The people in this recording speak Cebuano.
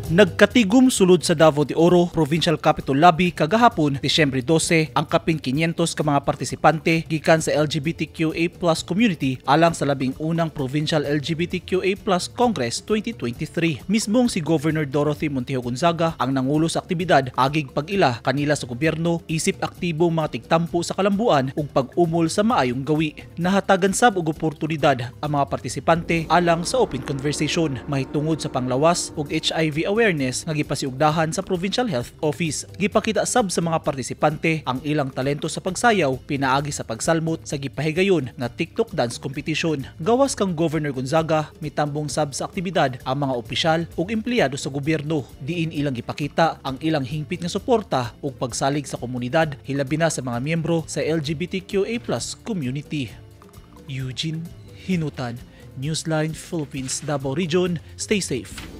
Nagkatigom sulod sa Davao de Oro Provincial Capitol Lobby kagahapon, Disyembre 12, ang kapin 500 ka mga partisipante gikan sa LGBTQA+ community alang sa 11 na Provincial LGBTQA+ Congress 2023. Mismong si Governor Dorothy Montejo Gonzaga ang nangulo sa aktibidad agig pag-ila kanila sa gobyerno isip aktibong mga tigtampo sa kalambuan ug pag-umol sa maayong gawi. Nahatagan sab og oportunidad ang mga partisipante alang sa open conversation mahitungod sa panglawas ug HIV awareness nga gipasiugdahan sa Provincial Health Office. Gipakita sab sa mga partisipante ang ilang talento sa pagsayaw pinaagi sa pagsalmot sa gipahigayon nga TikTok dance competition. Gawas kang Governor Gonzaga, mitambong sab sa aktibidad ang mga opisyal ug empleyado sa gobyerno. Diin ilang gipakita ang ilang hingpit nga suporta ug pagsalig sa komunidad, hilabi na sa mga miyembro sa LGBTQA+ community. Eugene Hinutan, Newsline Philippines, Davao Region. Stay safe.